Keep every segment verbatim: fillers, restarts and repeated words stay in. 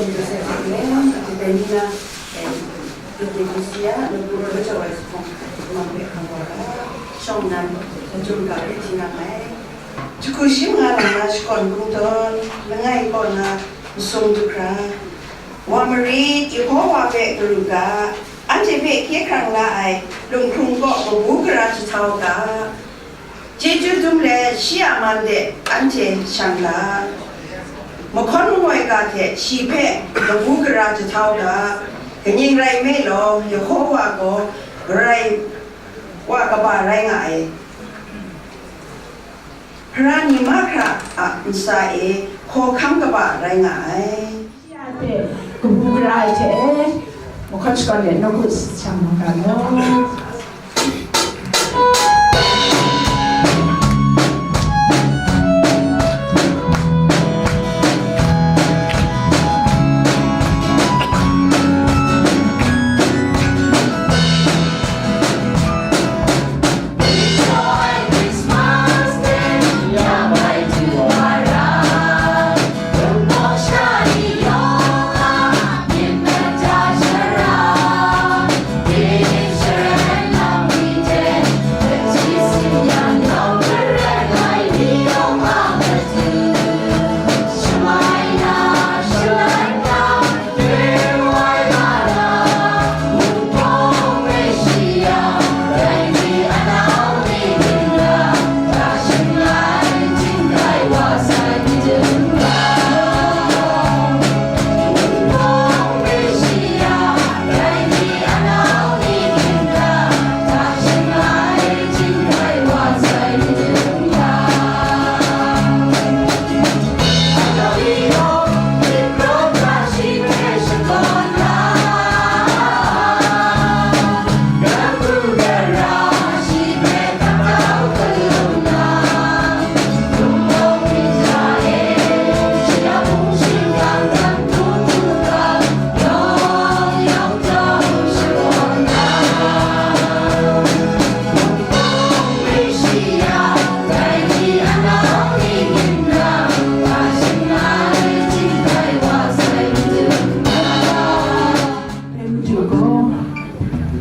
Joseph Amen, Kapitan Nina, and Ecclesia, Nukru Roja Wai Sukong, Mambe Kangwa, Shawng Nan, Kajum Ga Hpe Htinang Ai. Jahku shi manga lang na shakawn kungdawn, langai kaw na masum du hkra, wa marit, Yehowa hpe karu ga, anhte hpe hkye hkrang la ai, lunghkrung kaw kabu gara jahtau ga, chyeju dum let shi a man de anhte shang ga, mahkawn mangoi ga hte shi hpe kabu gara jahtau ga, kaning rai nme law, Yehowa gaw Karai wa kaba rai nga ai. Hpara ni mahkra a ntsa e hkawhkam kaba rai nga ai. Ya hte kabu gara ai hte e, mahkawn shakawn let nawku shang mat ga law.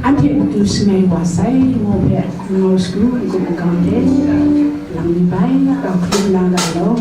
Anhte matu shangai wa sai, ngu hpe, ngau shagu n-gup n-gang hte, lang mi bai, grau hkrum na ga law.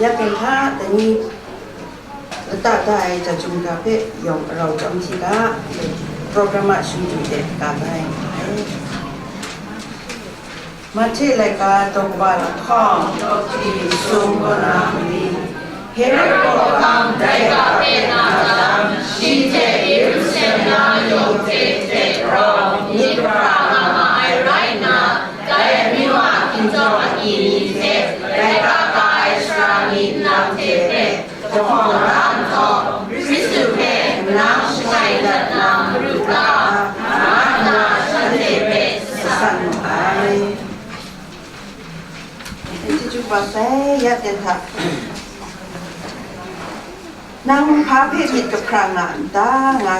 Yak keng hta, dai ni lata da ai jahtum ga hpe yawng arau chyawm hti ga. Program a shingdu de ka bai. Mahte laika daw kaba lahkawng, daw kaba sum kaw na mali, Herod hkawhkam dai ga hpe na jang, shi hte Yerusalem na majaw hte hte rau myit hkra nga ma ai rai nna, dai amyu a hkinjawng akyi ni hte laika ka ai sara ni nlang hte hpe, jahpawng ra nhtawm, Hkristu hpe kanang shangai dat na maru ga, nga nna shanhte hpe sa mu ai. Chyeju kaba sai ya ten hta, nang hpa hpe myit kahpra nga n ta, nga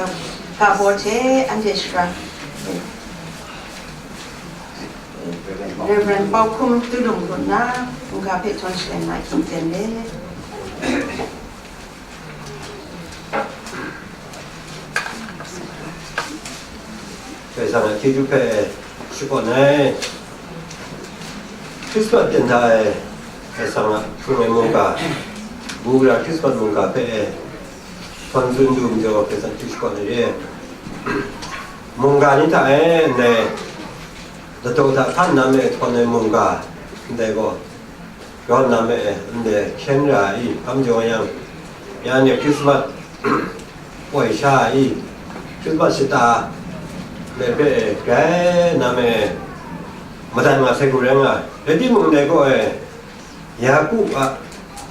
ga baw hte anhte shara. Reverend Pau Hkum Tulung kaw na mungga hpe htawn shalai na hkying ten let. Kaisang a chyeju hpe shakawn ai. Christmas ten hta e, Kaisang a hkrung ai mungga, Bugara Christmas mungga hpe e, htawn tsun du majaw, Kaisang chyeju shakawn ai re. Mungga ni hta e, ndai ladaw hta hkan na me htawn ai mungga, ndai gaw, Rawt na me, ndai hkyen ra ai, hkam jaw yang, ya ni Christmas poi sha ai, Christmas shata me hpe grai na me, madat nga sai hku rai nga ai. Rai timung, ndai gaw e, Yaku a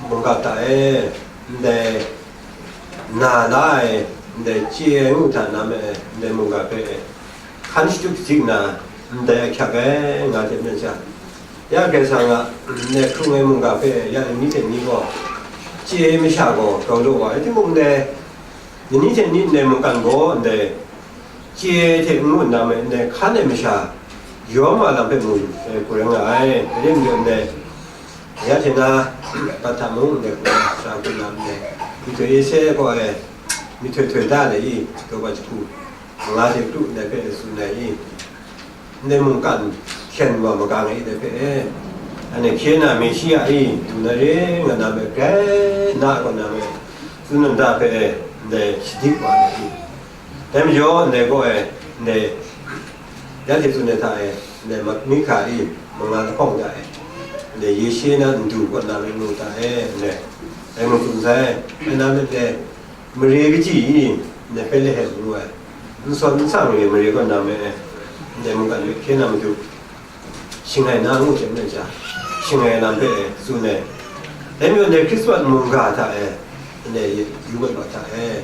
mungga hta e, ndai na la ai, ndai chye ai ngu hta na me, ndai mungga hpe hkan shatup shadik nna, ndai ahkyak ai, nga hte maren sha, ya Kaisang a ndai hkrung ai mungga hpe ya ni hte ni gaw chye ai masha gaw grau law wa ai timung, ndai ni hte ni ndai mungkan gaw ndai chye ai hte n-gun na me, ndai hkan ai masha yawm a lam hpe mu ai hku rai nga ai. Dai rai majaw, ndai ya hte na, pat hta mung ndai hku sha hku na ndai myihtoi e se gaw ai, myihtoi htoi da ai i, daw bat jahku, nga hte kru ndai hpe tsun ai i, ndai mungkan hkyen wa magang ai i, dai hpe, anhte hkye na Meshia i, du na re nga na me, grai na kaw na me, tsun nta hpe, ndai shadik wa ai i, dai majaw, ndai gaw e, ndai ya hte tsun ai hta e, ndai Mak-, Mihka i, manga lahkawng hta e, ndai Yeshe na ndu kaw na me mu hta e, ndai, dai mung tsun sai, ai na me ndai, mare kaji i, ndai Betlehem ngu ai, n sawn n sang re mare kaw na me, ndai mungkan hpe hkye na matu, shangai na ngu hte maren sha, shangai lam hpe tsun ai. Dai majaw, ndai Christmas mungga hta e, ndai yu mat wa hta e,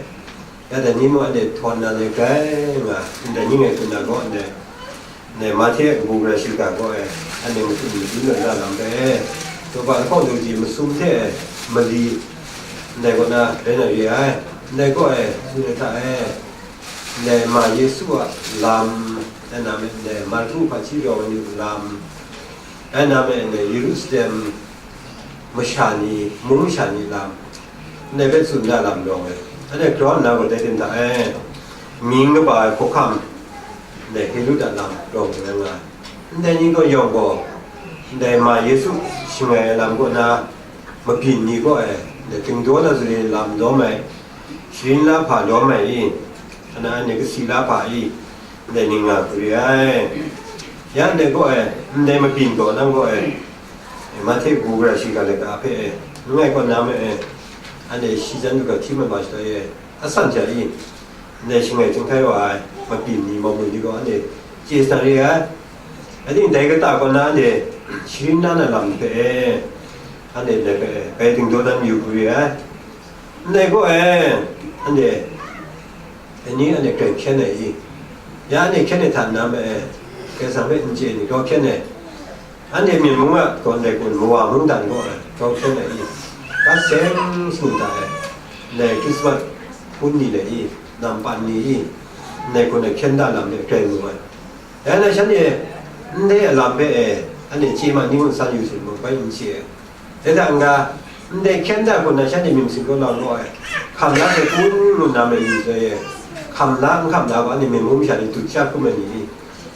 ya dai ni mung anhte htawn na le grai nga, ndai ning e tsun na gaw, ndai, ndai Mahte a kabu gara shiga gaw e, anhte matut madun na lam hpe, daw bat lahkawng daw ji masum hte mali, ndai kaw na rai na re ai, ndai gaw e, tsun ai hta e, ndai ma Yesu a lam, dai na me, ndai Marku hpaji rawng ai ni a lam, dai na me, ndai Yerusalem masha ni, mung masha ni lam, ndai hpe tsun na lam rawng ai. Anhte grau nna gaw dai ten hta e, mying kaba ai hkawhkam, ndai Herod a lam rawng ai nga ai. Ndai ni gaw yawng gaw, ndai ma Yesu shangai ai lam kaw na, mabyin ni kaw e, ndai dingdaw na zarin lam lawm ai, sharin la hpa lawm ai i, ana anhte kasi la hpa i, ndai ning nga hku re ai. Ya ndai gaw e, ndai mabyin gaw nang gaw e, Mahte kabu gara shiga laika hpe e, langai kaw na me e, anhte shi jan du ga hti mat wa shada e, asan hta i, ndai shangai chyinghkai wa ai mabyin ni, mabyin ni gaw anhte chye sa re ai. Ating dai kata kaw na anhte sharin na na lam hpe e, anhte ndai hpe e, bai dingdaw dan yu hku re ai. Ndai gaw e, anhte, dai ni anhte grai hkyen ai i, ya anhte hkyen ai hta na me e, Kaisang hpe n chye ai ni grau hkyen ai. Anhte Myen mung a gaw ndai kun, Mawa mungdan gaw e, grau hkyen ai i, ga seng shani hta e, ndai Krismas hpun ni le i, nampan ni i, ndai kun e hkyen da lam hpe grai mu ai. Dai na shanhte ndai a lam hpe e, anhte chye ma ni ngu san yu sin mung bai n chye ai. Dai hta n-ga, ndai hkyen da hku na shanhte myit masin kaw lau law ai, hkam la hte kun ngu na me yu sai e, hkam la n hkam la gaw, anhte Myen mung masha ni dut chyap hkrum ai ni,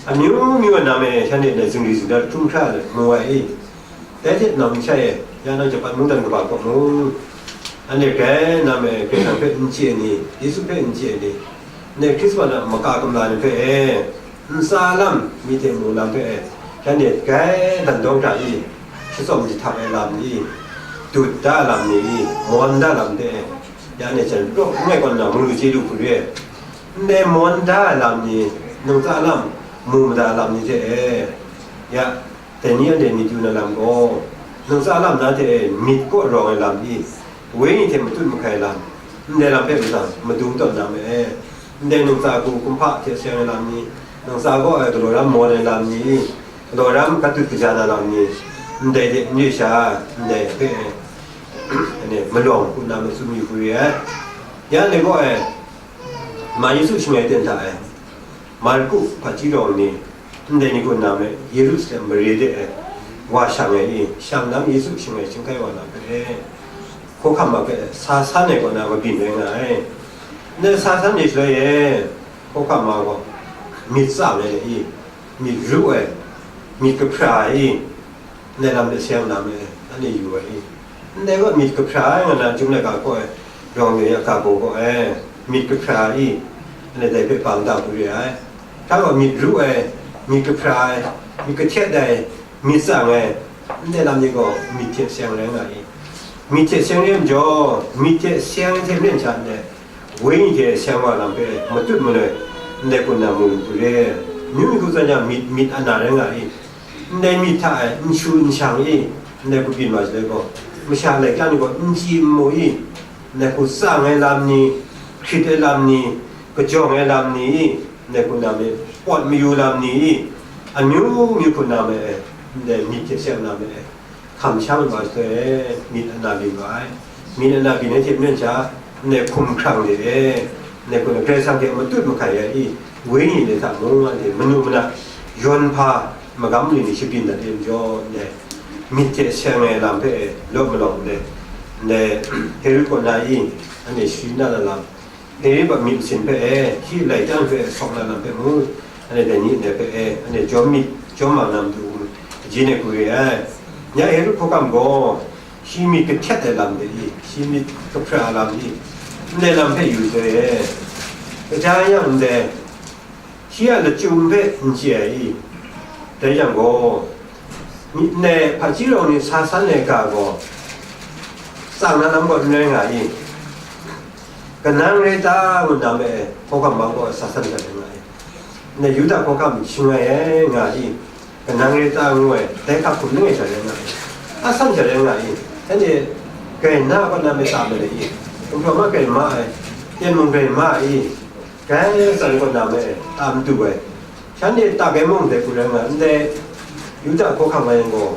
amyu myu ai na me shanhte ndai zingri zingrat hkrum hkra let mu ai i? Dai hte nau n shai e, ya nang Japan mungdan kaba kaw mung, anhte grai na me Karai Kasang hpe n chye ai ni, Yesu hpe n chye ai ni, Ne Hkrisman a maka kumla ni hpe e, ntsa lam, myi hte mu lam hpe e, shanhte grai dan dawng hta i, shatsawm jahtak ai lam ni, dut da lam ni, mawn da lam hte e, ya ne jan rawk n gai kaw nna, munglu chye lu hku re, ndai mawn da ai lam ni, nungtsa lam, mu mada lam ni hte e, ya, dai ni anhte myit yu na lam gaw, nungtsa lam na hte e myit kaw rawng ai lam ni, wenyi hte matut mahkai lam, ndai lam hpe matsan, madu tawn na ma e. Ndai nungtsa hku kumhpa hte seng ai lam ni, nungtsa kaw ai galaw ram mawn ai lam ni, galaw ram gat dut kaja na lam ni, ndai de n re sha, ndai hpe, ane, malawng hku na matsun yu hku re ai. Ya ndai gaw e, ma Yesu shangai ten hta e, Marku hpaji rawng ni, ndai ni hku na me, Yerusalem mare de e, wa shang ai i, shang nang Yesu shangai shangai wa na hpe, hkawhkam ma hpe sa san ai kaw na kabyin rai nga ai. Ndai sa san ni shaloi e, hkawhkam ma gaw, myit tsang ai i, myit ru ai, myit kahpra ai i, ndai lam de seng na me, anhte yu ai i. Ndai gaw myit kahpra ai nga na, Chyum laika kaw ai, rawng de ya ga gaw gaw ai, myit kahpra ai i, anhte dai hpe bang da hku re ai. Hta gaw myit ru ai, myit kahpra ai, myit kahtet ai, myit tsang ai, ndai lam ni gaw myit hte seng rai nga i. Myit hte seng re majaw, myit hte seng hte maren sha ndai, wenyi hte seng wa lam hpe matut manoi, ndai hku na mu lu hku re, amyu myu hku tsan yang myit, myit ana rai nga i, ndai myit hta e n shu n shang i, ndai hku byin wa shaloi gaw, masha laika ni gaw n chyi n mu i, ndai hku tsang ai lam ni, hkrit ai lam ni, kajawng ai lam ni i, ndai hku na me, pawt mayu lam ni i, amyu myu hku na me, ndai myit hte seng na me, hkam shang wa shaloi e, myit ana byin wa ai. Myit ana byin ai hte maren sha, ndai hkum hkrang de e, ndai hku na Karai Kasang hte matut mahkai ai i, wenyi ni hta mung anhte manu mana yawn hpa magam ni ni shabyin dat e majaw, ndai myit hte seng ai lam hpe law malawng ndai, ndai Herod kaw na i, anhte sharin na lam, Herod a myit masin hpe e, shi lai chyang hpe sawk na lam hpe mung, anhte dai ni ndai hpe e, anhte jawm myit, jawm mang na matu, kaji ni hku re ai. Ya Herod hkawhkam gaw, shi myit kahtet ai lam de i, shi myit kahpra lam i, ndai lam hpe yu sai e. Kaja yang ndai, shi a lachyum hpe n chye ai i, dai yang gaw, myit ndai hpaji rawng ni sa san ai ga gaw, tsang na lam gaw n rai nga i, kanang rai ta ngu na me, hkawhkam mang gaw sa san sha rai nga i, ndai Yuda hkawhkam shangai ai nga i, kanang rai ta ngu ai, dai hka hkum langai sha rai nga i, a san sha rai nga i, anhte grai na kaw na me ta me le i, gumhpraw ma grai ma ai, tyen mung grai ma i, grai tsan kaw na me, ta matu ai, shanhte ta gai mung dai hku rai nga, ndai Yuda hkawhkam nga yang gaw,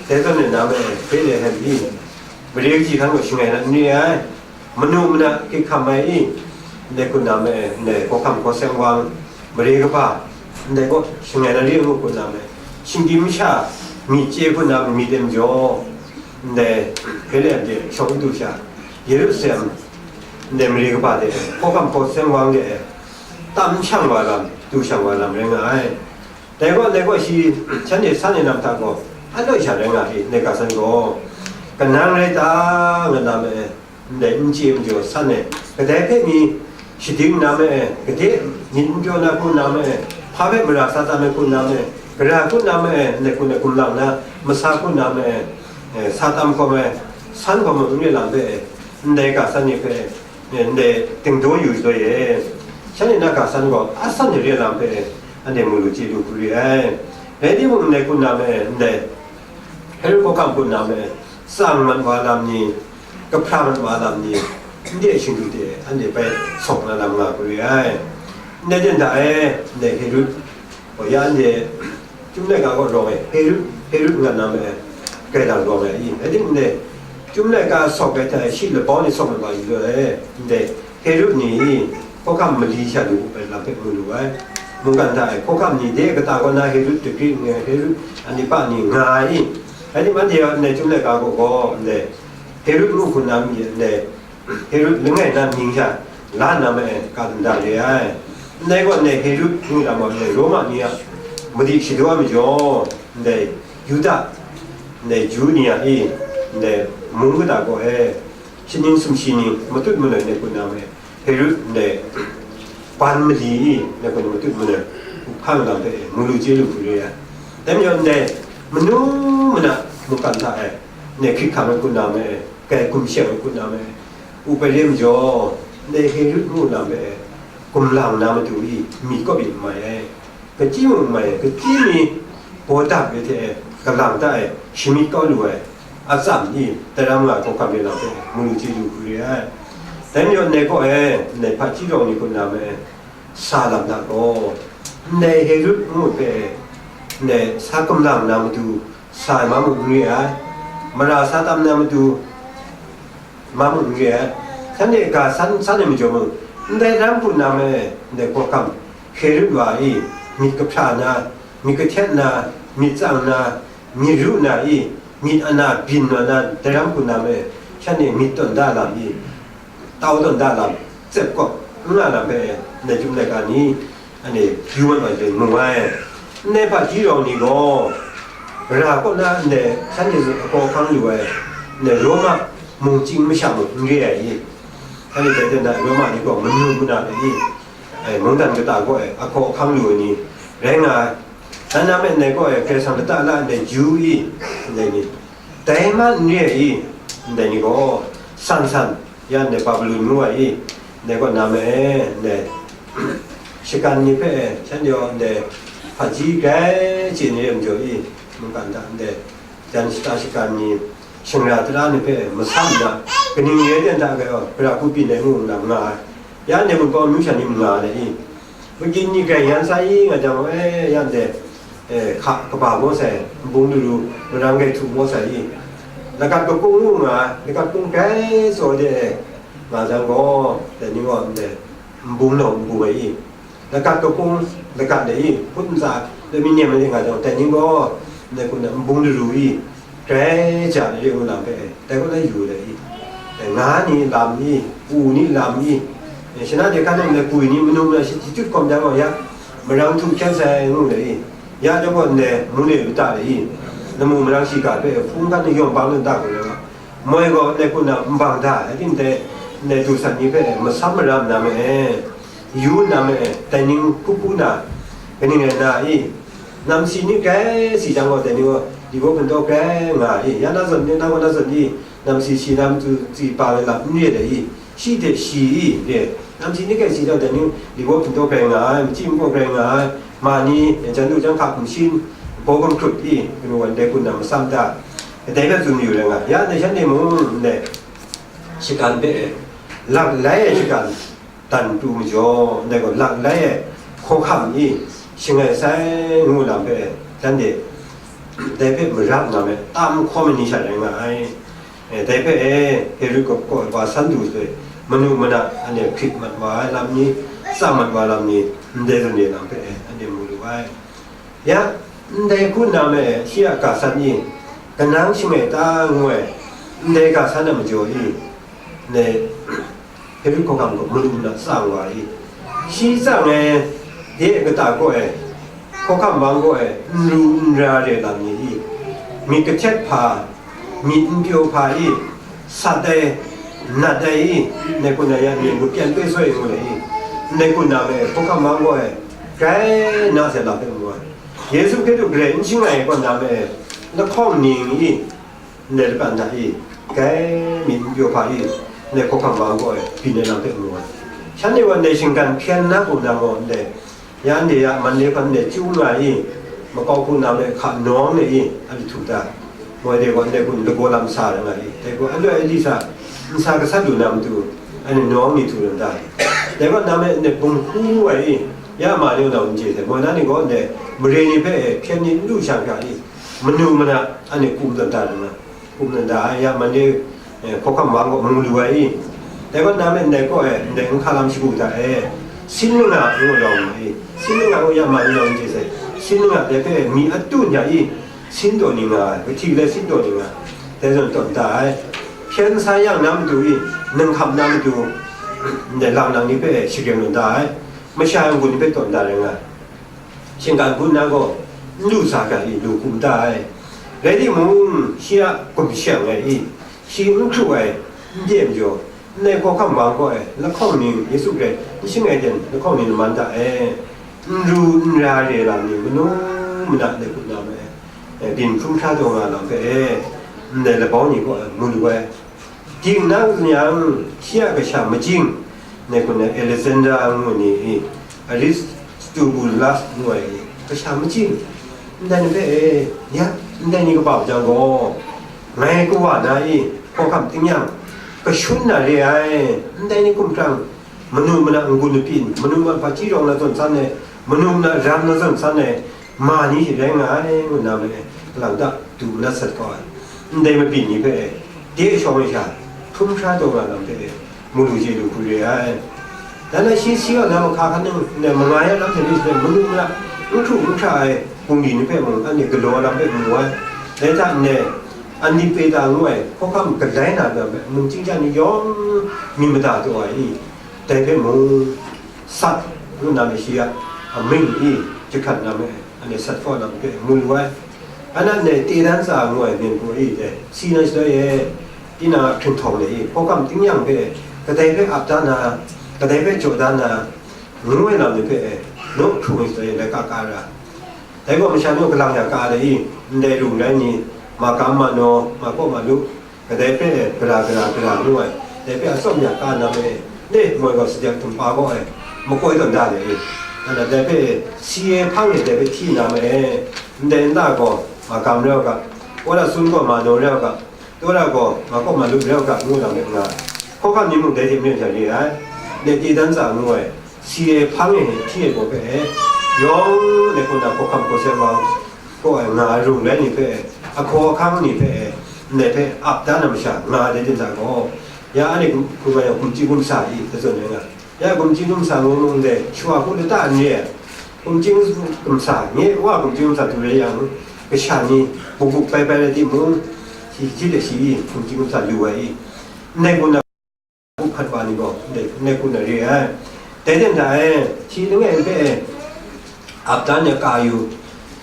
dai zawn e na me, Betlehem i, mare kaji hkan gaw shangai na n re ai, manu mana hkrit hkam ai i, ndai hku na me, ndai hkawhkam hkaw seng wang, mare kaba, ndai gaw shangai na re ngu hku na me, shinggyim masha myit chye hku na myit ai majaw, ndai Betlehem de shawng du sha, Yerusalem, ndai mare kaba de hkawhkam hkaw seng wang de, tam shang wa lam, du shang wa lam rai nga ai. Dai gaw, dai gaw shi, shanhte san ai lam hta gaw, an loi sha rai nga ai, ndai ga san gaw, kanang rai ta, nga na me, ndai n chye majaw san ai, kadai hpe mi shading na me, gade myit n pyaw na hku na me, hpa hpe mara sa tam ai hku na me, gara hku na me, ndai hku na gumlang na, masa hku na me, eh, sa tam hkawm ai, san hkawm ai n re lam hpe, ndai ga san ni hpe, ndai dingdaw yu shaloi e, shanhte na ga san gaw a san ni re lam hpe, anhte mu lu chye lu hku re ai. Rai timung, ndai hku na me, ndai Herod hkawhkam hku na me, tsang mat wa lam ni, kahpra mat wa lam ni, ndai shingdu de anhte bai sawk na lam nga hku re ai. Ndai ten hta e, ndai Herod, gaw ya anhte Chyum laika kaw rawng ai Herod, Herod nga na me, grai dang rawng ai i, rai timung, ndai Chyum laika sawk ai hta e, shi labau ni sawk na ma yu ai, ndai Herod ni hkawhkam mali sha lu ai lam hpe mu lu ai. Mungkan hta e hkawhkam ni de kata kaw na Herod Agripa ngu ai Herod Antipa ni nga ai i, rai timung, anhte ndai Chyum laika kaw gaw ndai Herod ngu hku na mi ndai Herod langai na mying sha la na ma e, ka dum da re ai. Ndai gaw ndai Herod ngu lam gaw ndai Roma ni a madi shadaw ai majaw, ndai Yuda, ndai Ju ni a i, ndai mung kata gaw e, shaning sumshi ni matut manoi ndai hku na ma e, Herod ndai ban mali i, na kun matut mana, u hpang lam hpe, mu lu chye lu hku re ai. Dai majaw ndai, manu mana mungkan hta e, ne hkrit hkam ai hku na me, kai gumsha ai hku na me, u pai re majaw, ndai Herod ngu lam hpe, gumlang na matu i, myit kawp myit n mai ai. Kachyi mung n mai ai, kachyi mi baw dap ai hte, galang ta ai, shamyit kau lu ai, atsam i, daram nga ai hkawhkam re lam hpe, mu lu chye lu hku re ai. Dai majaw ndai kaw e, ndai hpaji rawng ni hku na me, sa lam hta gaw, ndai Herod ngu hpe, ndai sa gumlang na matu, sa ai ma mung n re ai, mara sa tam na matu, ma mung n re ai, shanhte ga san san ai majaw mung, ndai daram hku na me, ndai hkawhkam, Herod wa i, myit kahpra na, myit kahtet na, myit tsang na, myit ru na i, myit ana byin wa na, daram hku na me, shanhte myit tawn da lam i, tau tawn da lam, tsep kawp n nga lam hpe, ndai chyum laika ni, anhte yu mat wa jen mu ai. Ndai hpaji rawng ni gaw, ra kaw na ndai shanhte zawn hkaw hkang lu ai, ndai Roma mung chying masha mung n re ai i? Shanhte dai hte na Roma ni gaw manu mana ai i? Ai, mungdan kata kaw e ahkaw ahkang lu ai ni rai nga ai. Dan na me ndai kaw e Karai Kasang lata la ndai Ju i, ndai ni, dai ma n re ai i, ndai ni gaw san san, ya ndai Babilon ngu ai i, ndai kaw na me e, ndai shagan ni hpe, shanhte gaw ndai hpaji grai chye ni re majaw i, mungkan hta ndai jan shata shagan ni, shingra tara ni hpe masam na, kaning re ai ten hta gaw, gara hku byin ai ngu lam nga ai. Ya ndai mung gaw amyu sha ni manga ai i, Magyin ni grai yan sa i nga jang, e, yan de, e, hka kaba maw sai, nbung daru, marang grai htu maw sai i, lagat kakung ngu nga, lagat kung grai tsaw de, e, nga jang gaw, dai ni gaw, de, nbung naw nbung ai i, lagat kakung, lagat de i, hput ntsa, de mi nem ai de nga jang, dai ni gaw, de kun de, nbung daru i, grai ja ai re ngu lam hpe, dai kaw na yu ai i, nga ni lam i, u ni lam i, shana de hkan nang de gwi ni manu na shi jitut kawm jang gaw ya, marang htu hkyen sai ngu ai i, ya jawng gaw ndai mu ne lu ta ai i, lamu marang shiga hpe hpung hkan ni yawng bang lu ta hku rai nga, moi gaw ndai hku na nbang da ai, ting dai, ndai du san ni hpe masam mara nna me e, yu nna me e, dai ning hku hpu na, kaning rai na i, namsi ni grai si jang gaw, dai ni gaw, li gaw hpun taw grai nga i, ya na zawn ni, na gaw na zawn ni, namsi shi na matu tsi pa ai lam n re ai i, shi hte shi i, re, namsi ni grai si jang, dai ni, li gaw hpun taw grai nga ai, machyi makaw grai nga ai, ma ni, jan du jan hka hkum shin, baw gumhkrut i, kanu wan dai kun na masam ta, dai hpe tsun yu rai nga, ya ndai shanhte mung, ndai, shagan hpe, lak lai ai shagan, dan pru majaw, ndai gaw lak lai ai hkawhkam ni shangai sai ngu lam hpe, shanhte dai hpe mara nna me, tam hkawm ai ni sha rai nga ai. E, dai hpe e, Herod kaw, kaw wa san du sai, manu mana, anhte hkrit mat wa ai lam ni, tsang mat wa lam ni, ndai zawn e lam hpe, e, anhte mu lu ai. Ya, ndai hku nna me, shi a ga san i, kanang shangai ta ngu ai, ndai ga san a majaw i, ndai Herod hkawhkam gaw manu na tsang wa i, shi tsang ai, de kata kaw ai, hkawhkam mang kaw ai, n ru n ra re lam ni i, myit kahtet hpa, myit n pyaw hpa i, sat ai, nat ai i, ndai hku nna ya myit ngu pyan pe soi ngu ai i, ndai hku nna me hkawhkam mang kaw ai, grai na sai lam hpe mu ai. Yesu Hkristu grai n shangai ai kaw na me, lahkawng ning i, ndai lapan hta i, grai myit n pyaw hpa i, ndai hkawhkam wa gaw e, byin ai lam hpe mu ai. Shanhte gaw ndai shinggan hpyen na hku na gaw ndai, ya ndai ya man de hkan ndai chyu nga i, makau hku na ndai hka nawng de i, a jahtum hta, moi de gaw ndai hku lagaw lam sa ai nga i, dai gaw aloi ali sa, nsa gasat lu na matu, anhte nawng ni htu lu nta, dai gaw na me ndai bung hku ai i, ya ma ni gaw nau n chye sai, moi na ni gaw ndai mare ni hpe hpyen ni n lu sha hkra i, manu mana anhte kum dan da lu na. Kum nna da ai, ya man de, eh, hkawhkam wa gaw mu lu ai i? Dai gaw na me ndai kaw e, ndai n hka lam shagu hta e, sin langa ngu lawm ai i? Sin langa ngu ya man lawm hte sai, sin langa dai hpe mi atu nya i? Sin taw ni nga ai, kahti le sin taw ni nga ai, dai zawn tawn da ai. Hpyen sa yang na matu i? Nang hkam na matu, ndai lang nang ni hpe shagreng lu da ai, masha yang gun ni hpe tawn da rai nga ai. Shinggan hpun na gaw, n lu sa ga i lu hkum da ai. Rai timung, shi a gumsha ai i, shi n hkru ai, n de majaw, ndai hkawhkam wa gaw ai, lahkawng ning Yesu Hkrai N shing ai ten lahkawng ni laman da e, n ru n ra re lam ni manu mana de hku na ma e, byin hkrum hkra taw nga lam hpe e, ndai labau ni kaw e mu lu ai. Ging na n yang, shi a kasha majing, ndai hku na Alexander ngu ni, Aristobulus ngu ai kasha majing, ndai ni hpe e, ya, ndai ni kaba jang gaw, ngai kawa na i, hkawhkam tingnyang, kashun na re ai, ndai ni hkumhkrang, manu mana n-gun n-pyin, manu mana hpaji rawng na zawn san ai, manu mana ram na zawn san ai, ma ni hte rai nga ai, ngu na ma e, kalang ta du manat sat kau ai. Ndai mabyin ni hpe, de shawng ai sha, hkrum hkra taw nga lam hpe, mu lu chye lu hku re ai. Dan na shi si wa na mahka hkan nang, ndai manga ya lam hte ni shi manu mana n hkru n hkra ai bungli ni hpe mung, anhte galaw lam hpe mu ai. Dai hta ndai, Antipeter ngu ai hkawhkam galai na lam hpe, mung chyingja ni yawng myit mada taw ai i, dai hpe mung, sat ngu na ma shi a amying i, jahkrat na ma e, anhte sat kaw na ma hpe mu lu ai. Anat ndai Tedansa ngu ai myen hku i dai, si na shaloi e, tinang a hkringhkau le i, hkawhkam tingnyang hpe, kadai hpe ap da na, kadai hpe jaw da na, ngu ai lam ni hpe e, naw hkrung ai shaloi e, laika ka ra. Dai gaw masha ni gaw kalang ya ka ai i, ndai rung rai ni, magam manaw, makaw malu, kadai hpe e, gara gara gara ngu ai, dai hpe atsawm ya ka na ma e, le moi gaw sadek tumpa gaw e, makoi tawn da le i, ana dai hpe e, si e hpang e dai hpe hti na ma e, ndai nta gaw, magam rau ga, wora sun gaw manaw rau ga, Tora gaw, makaw malu rau ga ngu lam de nga, hkawhkam ni mung dai hte maren sha re ai. Dai Tedansa ngu ai, si e hpang e hti ai gaw hpe e, yawng dai hku na hkawhkam gaw sai wa, kaw ai nga ai rung rai ni hpe e, ahkaw ahkang ni hpe e, ndai hpe ap da na masha nga ai dai hte gaw, ya anhte hkum hkum ai yang gumchyi gumsa i, da zawn ai nga. Ya gumchyi gumsa ngu mung dai, shawa hku lata n re ai, gumchyi gumsa, nye wa gumchyi gumsa du rai yang, kasha ni buk buk pai pai rai timung, shi hti de shi gumchyi gumsa lu ai i, ndai hku na, hku hpat wa ni gaw, ndai, ndai hku na re ai. Dai ten da ai, shi langai npe ai, ap dan ya ka yu,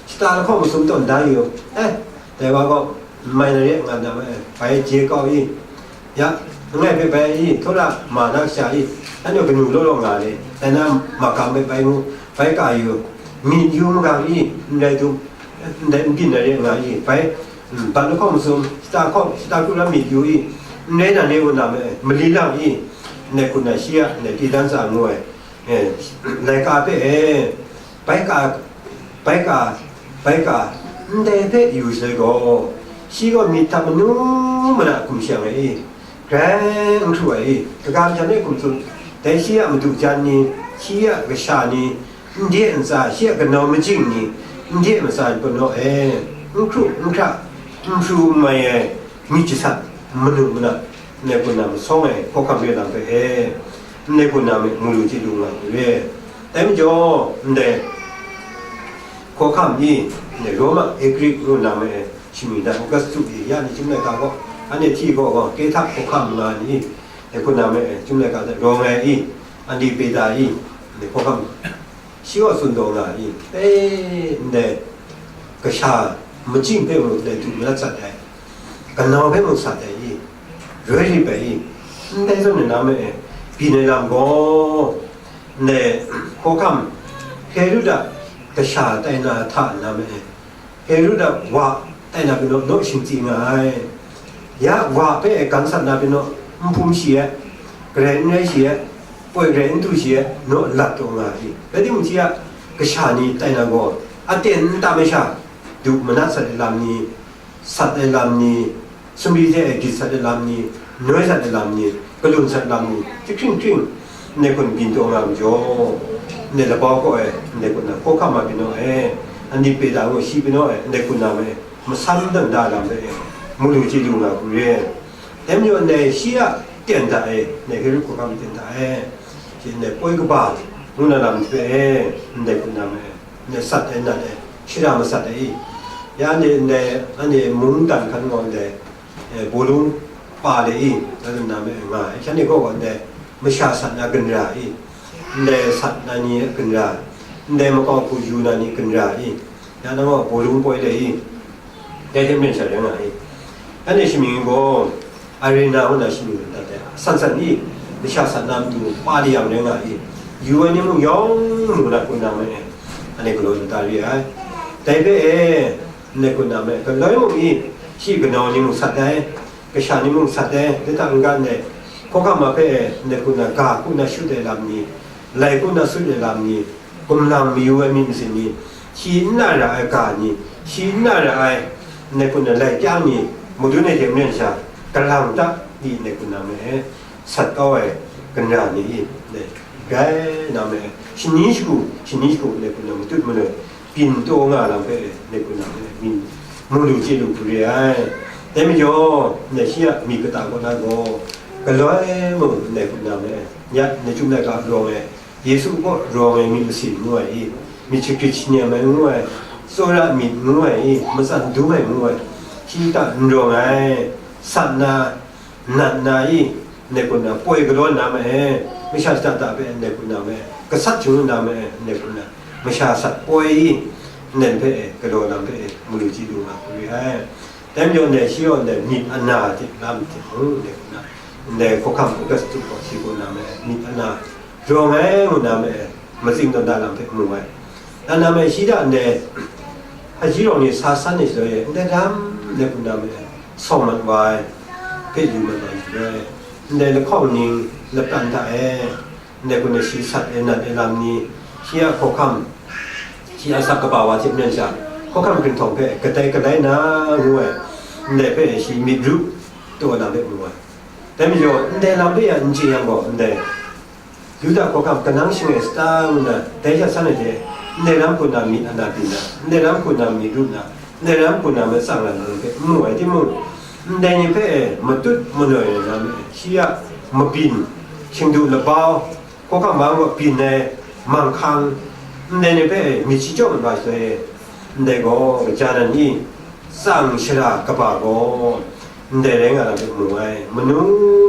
shata lahkawng masum tawn da yu, eh, dai wa gaw, n mai na re nga na ma e, bai je kau i, ya, langai hpe bai i, htawra ma na kasha i, anhte kanu law law nga le, dai na magam hpe bai mu, bai ka yu, myit yu magang i, ndai dum, ndai n byin na re nga i, bai, mm, ban lahkawng masum, shata hkawng, shata kru lam myit yu i, n rai na re ngu na ma e, mali lang i, ndai hku na shi a, ndai Tedansa ngu ai, Eh, laika hpe, eh, bai ka, bai ka, bai ka, ndai hpe yu sai gaw, shi gaw myit hta manu mana hkum shang ai i, grai n hkru ai i, kaga masha ni hkum tsun, dai shi a madu jan ni, shi a kasha ni, n de ntsa, shi a kanau majing ni, n de matsa ni panaw e, n hkru n hkra, n hpru n mai ai, myit jasat, manu mana, ndai hku na masawng ai hkawhkam re lam hpe e, ndai hku na me mu lu chye lu nga hku re. Dai majaw, ndai hkawhkam i, ndai Roma e Grik ru na me e, shimying dan Augustu i, ya ni chyum laika gaw, anhte hti gaw gaw, Kehta hkawhkam nga ni, ndai hku na me e, chyum laika hta rawng ai i, Antipeta i, ndai hkawhkam shi gaw tsun taw nga ai i, e, ndai kasha majing hpe mung ndai du madat sat ai, kanau hpe mung sat ai i, roi rit ai i, ndai zawn na me e, byin ai lam gaw, ndai hkawhkam Herod a kasha tai na hta na me e, Herod a wa tai na pyi naw, naw shingtsi nga ai. Ya wa hpe e gangsat na pyi naw, n hpum shi ai, garai n rai shi ai, poi garai n du shi ai, naw lat taw nga ai. Rai timung, shi a kasha ni tai na gaw, aten n tam ai sha, du manat sat ai lam ni, sat ai lam ni, sumri hte e gyit sat ai lam ni, noi sat ai lam ni, kalun sat lam ni, jahkring hkring, ndai hkun byin taw nga majaw, ndai labau kaw e, ndai hkun na hkawhkam a byin naw e, Antipeta ngu shi byin naw e, ndai hkun na me, masam dan da lam de e, mu lu chye lu nga hku re. Dai majaw ndai shi a ten hta e, ndai Herod hkawhkam ten hta e, shi ndai poi kaba, ngu na lam hpe e, ndai hkun na me, ndai sat ai nat e, shara masat ai i, ya ndai, ndai, anhte mungdan hkan gaw ndai, eh, bawlung pa le i, na na me nga ai. Shanhte gaw gaw ndai masha sat na ginra i, ndai sat na ni ginra, ndai makau hku yu na ni ginra i, ya na gaw bawlung poi le i, dai hte maren sha rai nga i. Anhte shimying gaw, Arena ngu na shimying dat ai, san san i, masha sat na matu pa liyang rai nga i, yu ai ni mung yawng mu na hku na me, anhte galaw lu da re ai. Dai hpe e, ndai hku na me, galoi mung i, shi kanau ni mung sat ai, kasha ni mung sat ai, dai hta n-ga ndai, hkawhkam ma hpe e, ndai hku na ga hku na shut ai lam ni, lai hku na shut ai lam ni, gumlang mayu ai myit masin ni, shi n na ra ai ga ni, shi n na ra ai, ndai hku na lai kyang ni, madun ai hte maren sha, galang ta di ndai hku na me, sat kau ai ganra ni, ndai gai na me, shani shagu, shani shagu ndai hku na matut manoi, byin taw nga lam hpe, ndai hku na me, myit mu lu chye lu hku re ai. Dai majaw, ndai shi a myit kata kaw na gaw, galoi mung ndai hku na me, ya, ndai chyum laika rawng ai, Yesu kaw rawng ai myit masin ngu ai i, myit shagrit shani ai ngu ai, tsawra myit ngu ai i, matsan dum ai ngu ai, shi hta n rawng ai, sat na, nat na i, ndai hku na poi galaw na ma e, masha shada da hpe ndai hku na ma e, gasat shangun na ma e, ndai hku na masha sat poi i, ndai hpe e, galaw lam hpe e, mu lu chye lu nga hku re ai. Dai majaw ndai shi yawng ndai myit ana hte lam hte mung, ndai hku na, ndai hkawhkam Augustus gaw shi hku na ma e, myit ana, rawng ai ngu na me, matsing tawn da lam hpe mu ai. Dan na me, shi hta ndai, hpaji rawng ni sa san ai shaloi e, ndai lam, ndai hku na me, sawng mat wa ai, hpe yu mat wa ai shaloi, ndai lahkawng ning lapran hta e, ndai hku na shi sat e nat ai lam ni, shi a hkawhkam, shi a asak kaba wa hte maren sha, hkawhkam hkinhtawng hpe kadai kadai na ngu ai, ndai hpe shi myit ru taw ai lam hpe mu ai. Dai majaw, ndai lam hpe ya n chye yang gaw, ndai Yuda hkawhkam kanang shangai sata ngu na, dai hta san ai hte, ndai lam hku na myit ana byin na, ndai lam hku na myit ru na, ndai lam hku na matsang na lam hpe n mu ai timung, ndai ni hpe matut manoi ai lam e, shi a mabyin, shingdu labau, hkawhkam ma gaw byin ai, manghkang, ndai ni hpe myit shi chyaw mat wa shaloi e, ndai gaw kaja nan i, tsang shara kaba gaw, ndai rai nga lam hpe mu ai, manu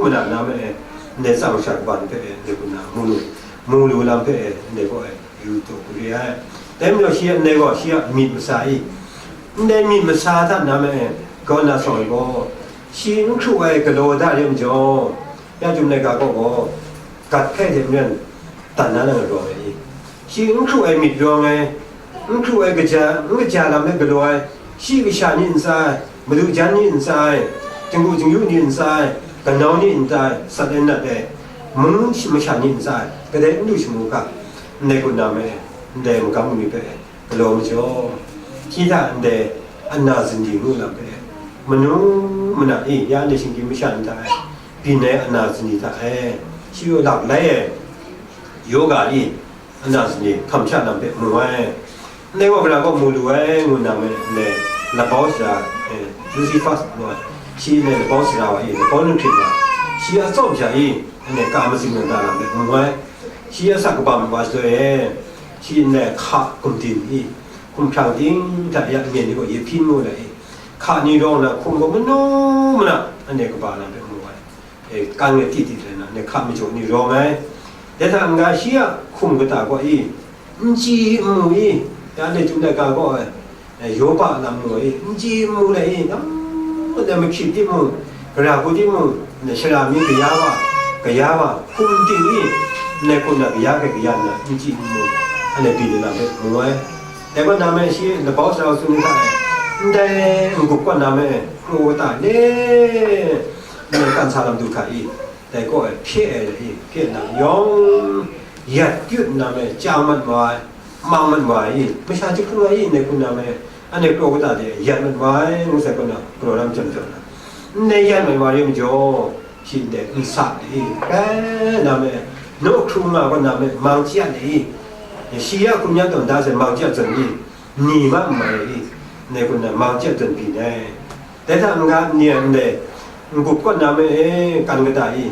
mana na me e, ndai tsang shara kaba ni hpe e, ndai hku na mu lu, mu lu lam hpe e, ndai gaw e, yu taw hku re ai. Dai majaw shi a ndai gaw, shi a myit masa i, ndai myit masa hta na me e, kaw na sawng ai gaw, shi n hkru ai galaw da re majaw, ya chyum laika kaw gaw, gat hkai hte maren, dan na na rawng ai i? Shi n hkru ai myit rawng ai, n hkru ai kaja, n kaja lam hpe galaw ai, shi kasha ni n tsa ai, madu jan ni n tsa ai, jinggu jingyu ni n tsa ai, kanau ni n tsa ai, sat ai nat ai, mung shi masha ni n tsa ai, kadai n lu shamu hka, ndai hku na me, ndai magam ni hpe galaw majaw, shi hta ndai ana zindi ngu lam hpe, manu mana i, ya ndai shinggyim masha ni hta e, byin ai ana zindi hta e, shi yawng lak lai ai, yoga i, ana zindi hkam sha lam hpe mu ai. Ndai gaw gara gaw mu lu ai ngu na me, ndai labau sara, eh, Josephus ngu ai, shi ndai labau sara wa i, labau nu hkrit wa, shi a tsawm sha i, ndai ka matsing na da lam hpe mu ai. Shi a asak kaba mat wa shaloi e, shi ndai hka gumdin i, hkumhkrang ting hta ya myen ni gaw yehpyin ngu ai, hka ni rawng na hkum gaw manu mana, ndai kaba lam hpe mu ai. E, kan ai ti ti rai na, ne hka majaw ni rawng ai. Dai hta n-ga shi a hkum kata gaw i, n chyi n mu i, ya ne chyum laika gaw ai, e, Yoba lam mu i, n chyi n mu le i, nam, ne mahkyit timung, gara hku timung, ne shara mi kaya wa, kaya wa, hkum ting i, ne hkum na kaya hkrai kaya nna, n chyi n mu, anhte byin ai lam hpe mu ai. Dai gaw na me shi labau sara tsun ni hta e, ndai n-gup kaw na me, kru kata le, Ndai kan sa lam du hkra i, dai kaw e hpye ai i, hpye nang yawng, yat kyut nna me, chyang mat wa ai, mang mat wa ai i, masha jahkru ai i, ndai hku na me, anhte kraw kata de yat mat wa ai, ngu sai kaw na, galaw lam jam jam na, ndai yat mat wa re majaw, shi ndai nsa de i, kai na me, naw hkru nga kaw na me, mang chyat de i, shi ya hkum ya tawn da sai, mang chyat zawn i, ni ma n mai ai i, ndai hku na, mang chyat zawn byin ai. Dai hta n-ga ni a ndai n-gup kaw na me e, kan kata i,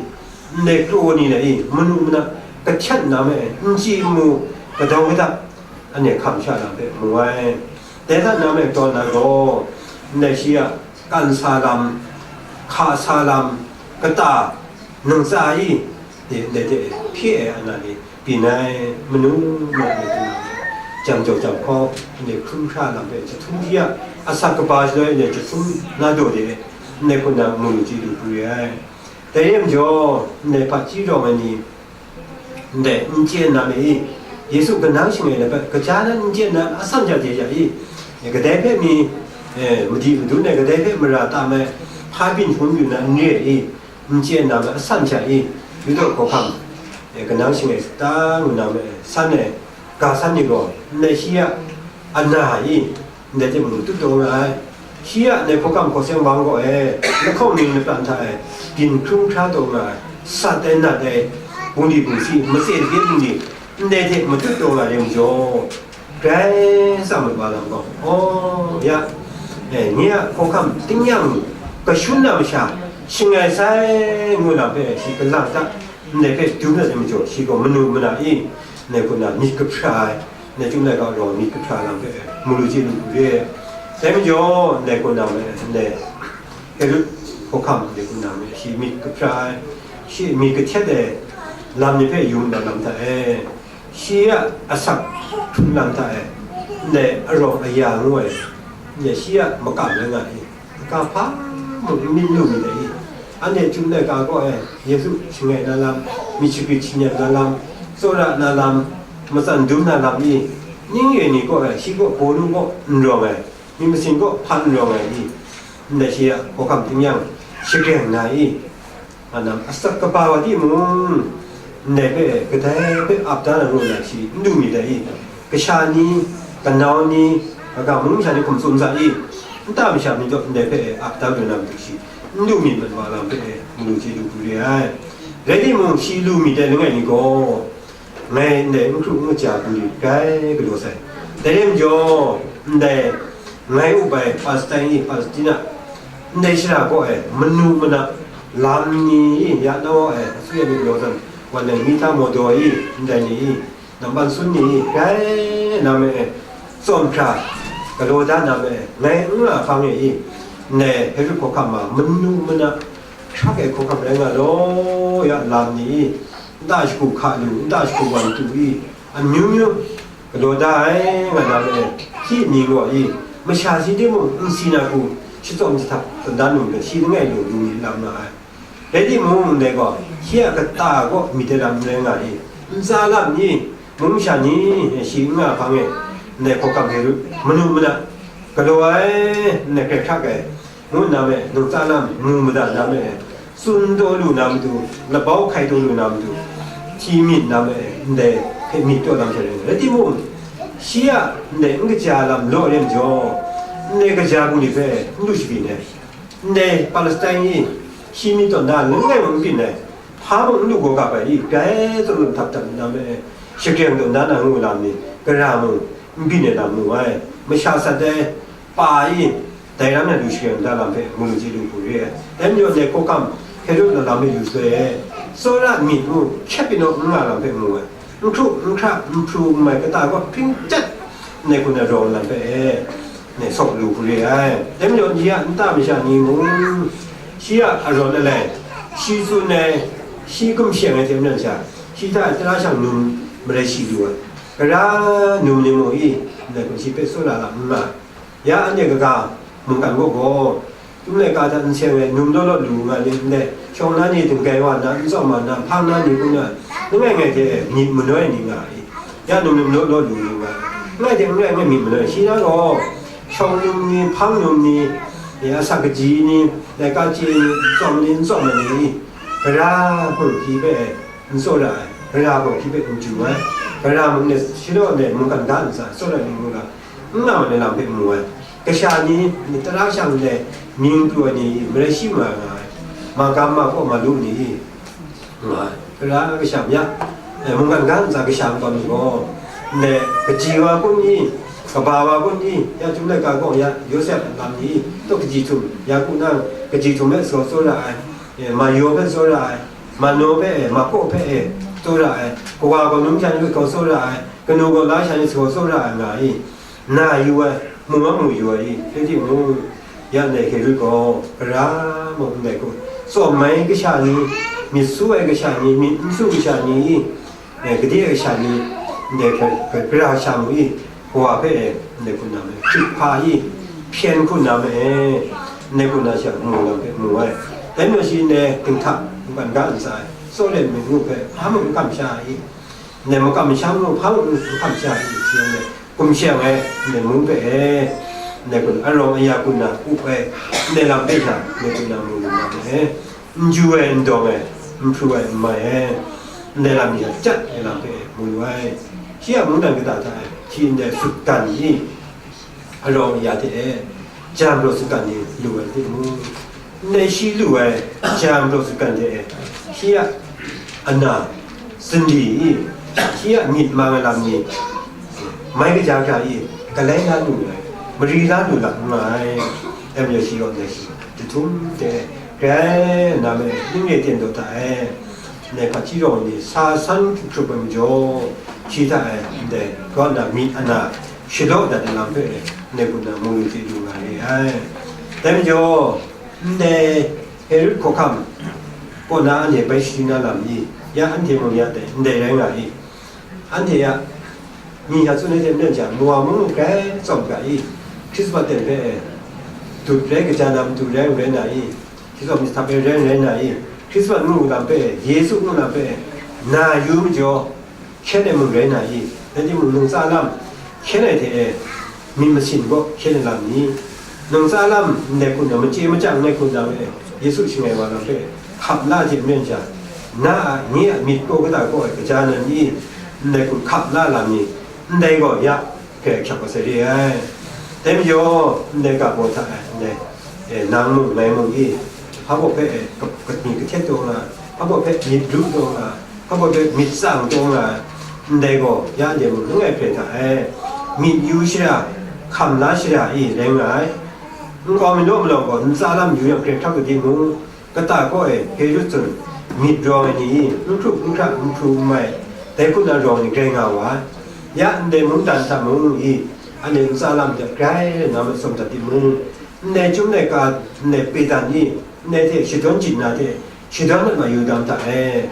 ndai kraw ni le i, manu mana kahten na me e, n chyi n mu, kadau kadap, anhte hkam sha lam hpe mu ai. Dai hta na me tawn na gaw, ndai shi a kan sa lam, hka sa lam, kata, nang tsa i, de, ndai de, hpye ai ana ni, byin ai, manu, manu, manu, jam jau jam hkawng, anhte hkrum hkra lam hpe, jahtum hti a, asak kaba shaloi anhte jahtum na daw de, ndai hku na mu lu chye lu hku re ai. Dai re majaw, ndai hpaji rawng ai ni, Ndai n chye na me i, Yesu kanang shangai na hpe, kaja nan n chye na, atsam sha hte sha i, kadai hpe mi, eh, madi madun ai, kadai hpe mara tam ai, hpa byin hkrum yu na n re i, n chye na me, atsam sha i, Yuda hkawhkam, eh, kanang shangai sa ta ngu na me, san ai, ga san ni gaw, ndai shi a, ana i, ndai hte mung tut taw nga ai. Shi a ndai hkawhkam hkaw seng bang gaw e, lahkawng ning lapran hta e, byin hkrum hkra taw nga ai, sat ai, nat ai, bungli bungsi, matse dage bungli, ndai hte matut taw nga ai majaw, grai tsang mat wa lam gaw, aw, ya, e, nye a hkawhkam tingnyang kashun na masha, shangai sai ngu lam hpe shi kalang hta, ndai hpe dum na ai majaw, shi gaw manu mana i, ndai hku na myit kahpra ai, ndai Chyum laika rau myit kahpra lam hpe mu lu chye lu hku re ai. Dai majaw, ndai hku na me, ndai Herod hkawhkam ndai hku na me, shi myit kahpra ai, shi myit kahtet ai lam ni hpe yu na lam hta e, shi a asak hkrung lam hta e, ndai arawng aya ngu ai, ndai shi a makam rai nga i, Ga hpa mung n myit lu myit dai i? Anhte Chyum laika kaw e Yesu shangai na lam, myit shagrit shanyan na lam, tsawra na lam, matsan dum na lam i? Ning re ni kaw e shi kaw Pawlu kaw n rawng ai, myit masin kaw hpan n rawng ai i? Ndai shi a hkawhkam tingnyang shagreng na i? Nga nam asak kaba wa timung, ndai hpe kadai hpe ap da na ru na shi n du myit dai i? Kasha ni, kanau ni, kaga mung masha ni hkum tsun sa i? Nta masha ni jaw ndai hpe ap da lu na matu shi n du myit mat wa lam hpe mu lu chye lu hku re ai. Rai timung, shi lu myit dai langai ni gaw, ngai ndai n hkru n kaja hku yu grai galaw sai. Dai rai majaw, ndai ngai up ai Palestine i, Palestina, ndai shara kaw e manu mana lam ni i, ya naw e, asu ya ni galaw san, wan nang Mita Mawdaw i, ndai ni i, nampan sun ni i, grai na me e, tsawm hkra galaw da na me e, ngai n nga hpang e i, ndai Herod hkawhkam a manu mana hkrak ai hkawhkam rai nga law, ya lam ni i, nta shagu hka lu, nta shagu wan tu i, amyu myu galaw da ai nga na me, hti ni gaw i, masha si timung n si na hku, shitsawm jahtak dan dan lu let, shi langai lu lu ni lam nga ai. Rai timung, ndai gaw, shi a kata gaw myit ai lam n rai nga i, ntsa lam ni, mung masha ni, shi n nga hpang e, ndai hkawhkam Herod, manu mana, galaw ai, ndai hkrai hkrak ai, ngu nna me, nang tsa lam mu mada na me, tsun taw lu na matu, labau hkai taw lu na matu, hti myit na me, ndai hpe myit taw lam hte rai nga. Rai timung, shi a ndai n kaja lam law re majaw, ndai kaja bungli hpe n lu shabyin ai. Ndai Palestine ni, shi myit tawn da langai mung n byin ai. Hpa mung n lu gaw gap ai i, grai tsun lu htap htap nna me, shagreng tawn da na ngu lam ni, gara mung n byin ai lam mu ai. Masha sat ai pa i, dai ram na lu shagreng da lam hpe mu lu chye lu hku re ai. Dai majaw ndai hkawhkam Herod na lam hpe yu shaloi e, tsawra myit mung hkyep pyi naw n nga lam hpe mu ai. N hkru, n hkra, n hpru, n mai kata gaw hpring chyat ndai hku na rawng lam hpe e, ndai sawk lu hku re ai. Dai majaw, ni a nta masha ni mung, shi a arawn alai, shi tsun ai, shi gumsheng ai hte maren sha, shi hta tara shang num marai shi lu ai. Gara num ni mung i, ndai hku shi hpe tsawra lam n nga ai. Ya anhte kaga mungkan kaw gaw, Chyum laika hta n seng ai num law law lu nga ni ndai, shawng na ni dinggai wa nna, n tsawm wa nna, hpang na ni hku na, langai ngai hte myit manoi ni nga ai. Ya num num law law lu lu nga ai. Langai hte langai ngai myit manoi, shi na gaw, shawng num ni, hpang num ni, ya asak kaji ni, laika chye ni, n tsawm ni, n tsawm ai ni, gara hpung shi hpe n tsawra ai, gara gaw hpyi hpe n chyu ai, gara mung let shi law let mungkan ga ntsa tsawra ai ni mung ga, n nga ai lam hpe mu ai, kasha ni, myit tara shang let mying pru ai ni marai shi ma nga ai, magam ma kaw ma lu ni nga ai, gara kasha ya, eh, mungkan ga ntsa kasha nkau mi gaw, ndai kaji wa kun ni, kaba wa kun ni, ya Chyum laika gaw ya Yawsep lam ni, taw kaji htum, ya ku nang kaji htum hpe sa tsawra ai, eh, mayaw hpe tsawra ai, Manu hpe e, Mako hpe e, tsawra ai, kawa gaw numsha ni hpe grau tsawra ai, kanu gaw lasha ni hpe grau tsawra ai nga i, na yu ai, mu a mu yu ai i, rai timung, ya ndai Herod gaw, gara mung ndai hku, tsawm ai kasha ni, myit su ai kasha ni, myit n su kasha ni i, e, gade ai kasha ni, ndai hpe, hpe gara sha mu i, Kawa hpe e, ndai hku na me, hkrit hpa i, hpyen hku na me e, ndai hku na shi a mu lam hpe mu ai. Dai majaw shi ndai dinghta mungkan ga ntsa ai, tsawra ai myit ngu hpe hpa mung n kamsham ai i, Ndai makam masham mung hpang n hkam sha ai, shi yawng dai, hkum shi yang ai, ndai mung hpe e, ndai kun arawng aya kun na up ai, ndai lam hpe sha, ndai kun na mung lu na hpe e, n ju ai, n dawng ai, n hpru ai, n mai ai, ndai lam ni hta chyat ai lam hpe e, mu lu ai. Shi a mungdan kata hta e, shi ndai sutgan ni, arawng aya hte e, jam raw sutgan ni lu ai timung, ndai shi lu ai jam raw sutgan hte e, shi a ana, sindri i, shi a myit mang ai lam ni, mai kaja hkra i, galai la lu ai, mari la lu la n nga ai, dai majaw shi gaw ndai shi jahtum hte e, grai na me, ning re ten daw hta e, ndai hpaji rawng ni sa san hkrup hkrup ai majaw, shi hta e, ndai kaw na myit ana, shalaw dat ai lam hpe, ndai hku na mu lu chye lu nga re ai. Dai majaw, ndai Herod hkawhkam kaw na anhte bai sharin na lam ni, ya anhte mung ya dai, ndai rai nga i. Anhte ya, mi ya tsun ai hte maren sha, Moa mung grai tsawm ga i, Hkrispat ten hpe, dut rai kaja na matu rai n rai na i, Hkrispat myit htap ai rai n rai na i, Hkrispat ngu lam hpe, Yesu ngu lam hpe, na yu majaw, hkyen ai mung rai na i? Rai timung, nungtsa lam hkyen ai hte e, myit masin gaw hkyen ai lam ni? Nungtsa lam ndai hku na, machye machyang ndai hku na e, Yesu shangai wa lam hpe hkap la hte maren sha, na a, nye a myit kaw kata kaw ai kaja nan i? Ndai hku hkap la lam ni? Ndai gaw ya, hpe hkyak masai re ai. Dai majaw, ndai ga baw hta e, ndai, e, nang mung, ngai mung i, hpa baw hpe, e, ka-, ka-, myit kahtet taw nga, hpa baw hpe myit ru taw nga, hpa baw hpe myit tsang taw nga, ndai gaw, ya de mung, langai hpe hta e, myit yu shara, hkam la shara i rai nga ai. Nkau mi naw malau gaw, ntsa lam yu yang hkre hkrak ai timung, kata kaw e Herod zawn myit rawng ai ni, n hkrup n hkra, n hpru n mai, dai hku na rawng ni grai nga wa ai. Ya ndai mungdan hta mung i, anhte ntsa lam de grai na matsawm dat timung, ndai chyum laika, ndai Petan i, ndai hte shadawn jin na hte shadawn dat ma yu dam hta e,